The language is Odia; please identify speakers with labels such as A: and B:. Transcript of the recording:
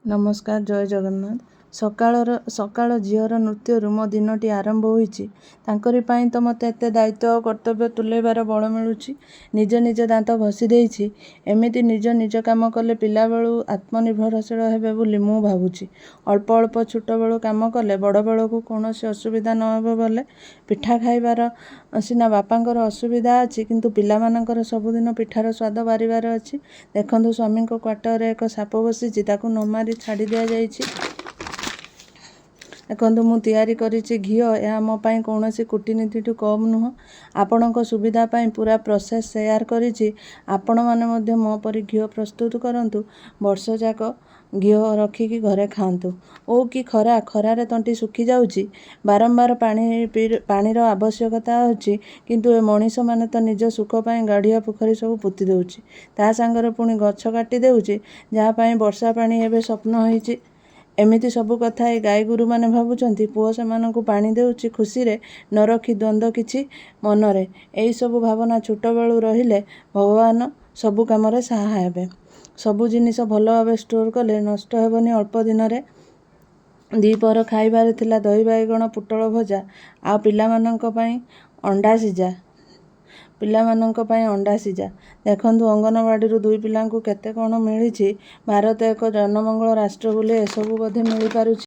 A: ନମସ୍କାର, ଜୟ ଜଗନ୍ନାଥ। ସକାଳ ଝିଅର ନୃତ୍ୟରୁ ମୋ ଦିନଟି ଆରମ୍ଭ ହୋଇଛି। ତାଙ୍କରି ପାଇଁ ତ ମୋତେ ଏତେ ଦାୟିତ୍ୱ ଆଉ କର୍ତ୍ତବ୍ୟ ତୁଲେଇବାର ବଳ ମିଳୁଛି। ନିଜେ ନିଜେ ଦାନ୍ତ ଘଷି ଦେଇଛି। ଏମିତି ନିଜ ନିଜ କାମ କଲେ ପିଲାବେଳୁ ଆତ୍ମନିର୍ଭରଶୀଳ ହେବେ ବୋଲି ମୁଁ ଭାବୁଛି। ଅଳ୍ପ ଅଳ୍ପ ଛୋଟବେଳୁ କାମ କଲେ ବଡ଼ ବେଳକୁ କୌଣସି ଅସୁବିଧା ନ ହେବ ବୋଲେ। ପିଠା ଖାଇବାର ସିନା ବାପାଙ୍କର ଅସୁବିଧା ଅଛି, କିନ୍ତୁ ପିଲାମାନଙ୍କର ସବୁଦିନ ପିଠାର ସ୍ୱାଦ ବାରିବାର ଅଛି। ଦେଖନ୍ତୁ, ସ୍ୱାମୀଙ୍କ କ୍ୱାର୍ଟରରେ ଏକ ସାପ ବସିଛି, ତାକୁ ନ ମାରି ଛାଡ଼ି ଦିଆଯାଇଛି। ଦେଖନ୍ତୁ, ମୁଁ ତିଆରି କରିଛି ଘିଅ। ଏହା ମୋ ପାଇଁ କୌଣସି କୂଟନୀତିଠୁ କମ୍ ନୁହଁ। ଆପଣଙ୍କ ସୁବିଧା ପାଇଁ ପୁରା ପ୍ରୋସେସ୍ ସେୟାର କରିଛି। ଆପଣମାନେ ମଧ୍ୟ ମୋ ପରି ଘିଅ ପ୍ରସ୍ତୁତ କରନ୍ତୁ, ବର୍ଷଯାକ ଘିଅ ରଖିକି ଘରେ ଖାଆନ୍ତୁ। ଓ କି ଖରା! ଖରାରେ ତଣ୍ଟି ଶୁଖିଯାଉଛି, ବାରମ୍ବାର ପାଣି ପାଣିର ଆବଶ୍ୟକତା ଅଛି। କିନ୍ତୁ ଏ ମଣିଷମାନେ ତ ନିଜ ସୁଖ ପାଇଁ ଗାଡ଼ିଆ ପୋଖରୀ ସବୁ ପୋତି ଦେଉଛି, ତା ସାଙ୍ଗରେ ପୁଣି ଗଛ କାଟି ଦେଉଛି, ଯାହା ପାଇଁ ବର୍ଷା ପାଣି ଏବେ ସ୍ୱପ୍ନ ହେଇଛି। ଏମିତି ସବୁ କଥା ଏ ଗାଈ ଗୋରୁମାନେ ଭାବୁଛନ୍ତି। ପୁଅ ସେମାନଙ୍କୁ ପାଣି ଦେଉଛି ଖୁସିରେ, ନ ରଖି ଦ୍ୱନ୍ଦ୍ୱ କିଛି ମନରେ। ଏହିସବୁ ଭାବନା ଛୋଟବେଳୁ ରହିଲେ ଭଗବାନ ସବୁ କାମରେ ସାହା ହେବେ। ସବୁ ଜିନିଷ ଭଲ ଭାବେ ଷ୍ଟୋର୍ କଲେ ନଷ୍ଟ ହେବନି ଅଳ୍ପ ଦିନରେ। ଦ୍ୱିପହର ଖାଇବାରେ ଥିଲା ଦହି ବାଇଗଣ ପୋଟଳ ଭଜା ଆଉ ପିଲାମାନଙ୍କ ପାଇଁ ଅଣ୍ଡା ସିଝା। ପିଲାମାନଙ୍କ ପାଇଁ ଅଣ୍ଡା ସିଝା। ଦେଖନ୍ତୁ, ଅଙ୍ଗନବାଡ଼ିରୁ ଦୁଇ ପିଲାଙ୍କୁ କେତେ କ'ଣ ମିଳିଛି। ଭାରତ ଏକ ଜନମଙ୍ଗଳ ରାଷ୍ଟ୍ର ବୋଲି ଏସବୁ ବୋଧେ ମିଳିପାରୁଛି।